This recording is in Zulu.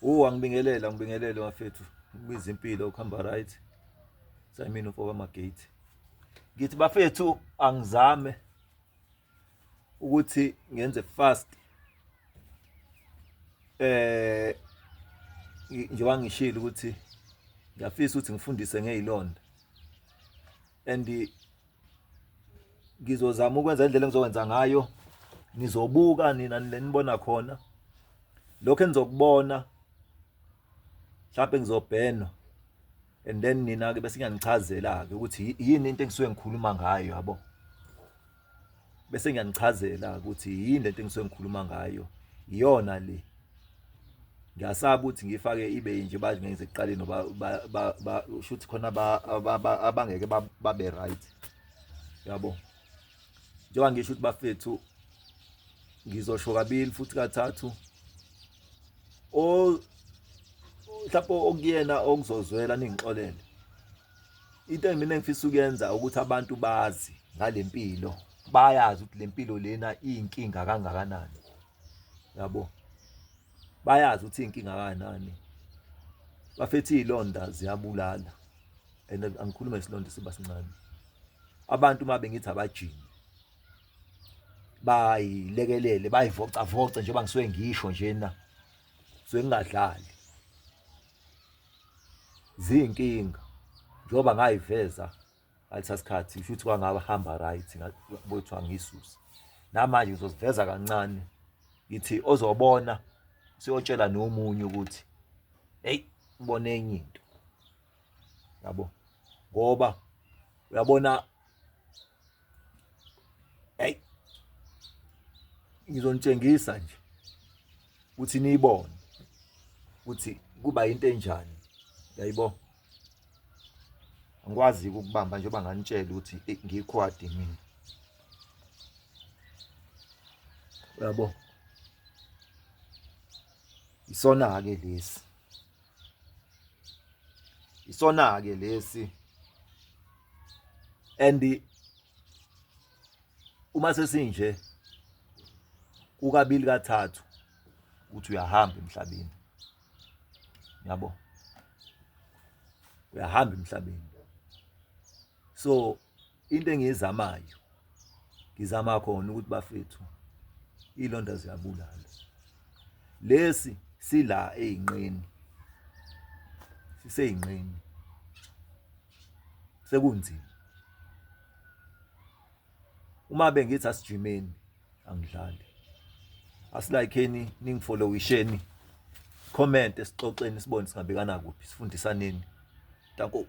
Angibingelele, angibingelele bafethu. Kubiza impilo kuhamba right. Sayimina umfo kaMagate. Ngithi bafethu angizame ukuthi ngenze fast. Eh njengoba ngishilo ukuthi ngiyafisa ukuthi ngifundise ngezilonda. And ngizozama ukwenza indlela engizokwenza ngayo nizobuka nina nibona khona lokho enizokubona mhlawumbe ngizobhenwa and then nina ke bese ngiyanichazela ke ukuthi yini into engisuke ngikhuluma ngayo yabo bese ngiyanichazela ukuthi yini lento engisuke ngikhuluma ngayo iyona le ngiyasaba ukuthi ngifake ibe nje bathi ngenze ekuqaleni ba shuthi khona abangeke babe right yabo njengoba ngisho ukuthi bafethu ngizosho kabili futhi kathathu o mhlawumbe okuyena okuzozwela ningixolele into engimina engifisa ukuyenza ukuthi abantu bazi ngalempilo bayazi ukuthi lempilo lena iyinkinga kangakanani yabo bayazi ukuthi inkinga kanani bafethu izilonda ziyabulala and angikhulume isilonda siba sincane abantu uma bengithi abajimi bayilekelele bayivocavoce njengoba ngisuke ngisho njena suke ngingadlali ziyinkinga njengoba ngayiveza ngalesa sikhathi kusho ukuthi kwangahamba right ngabothiwa ngisuse namanje ngizoziveza kancane ngithi ozobona siyotshela nomunye ukuthi hey ubone enye into yabo ngoba uyabona hey ngizonitshengisa nje ukuthi niyibone ukuthi kuba into enjani yayibo angikwazi ukubamba njengoba nganitshela ukuthi ngikhwadi mina uyabo isona-ke lesi isona-ke lesi and uma sesinje kukabili kathathu uthi uyahamba emhlabeni yabo uyahamba emhlabeni so into engiyizamayo ngizama khona ukuthi bafethu ilonda ziyabulala lesi sila eyinqeni siseyinqeni sekunzima uma bengithi asijimeni angidlali asilayikheni ningifollowisheni comment sixoxeni sibone singabekana kuphi sifundisaneni danko.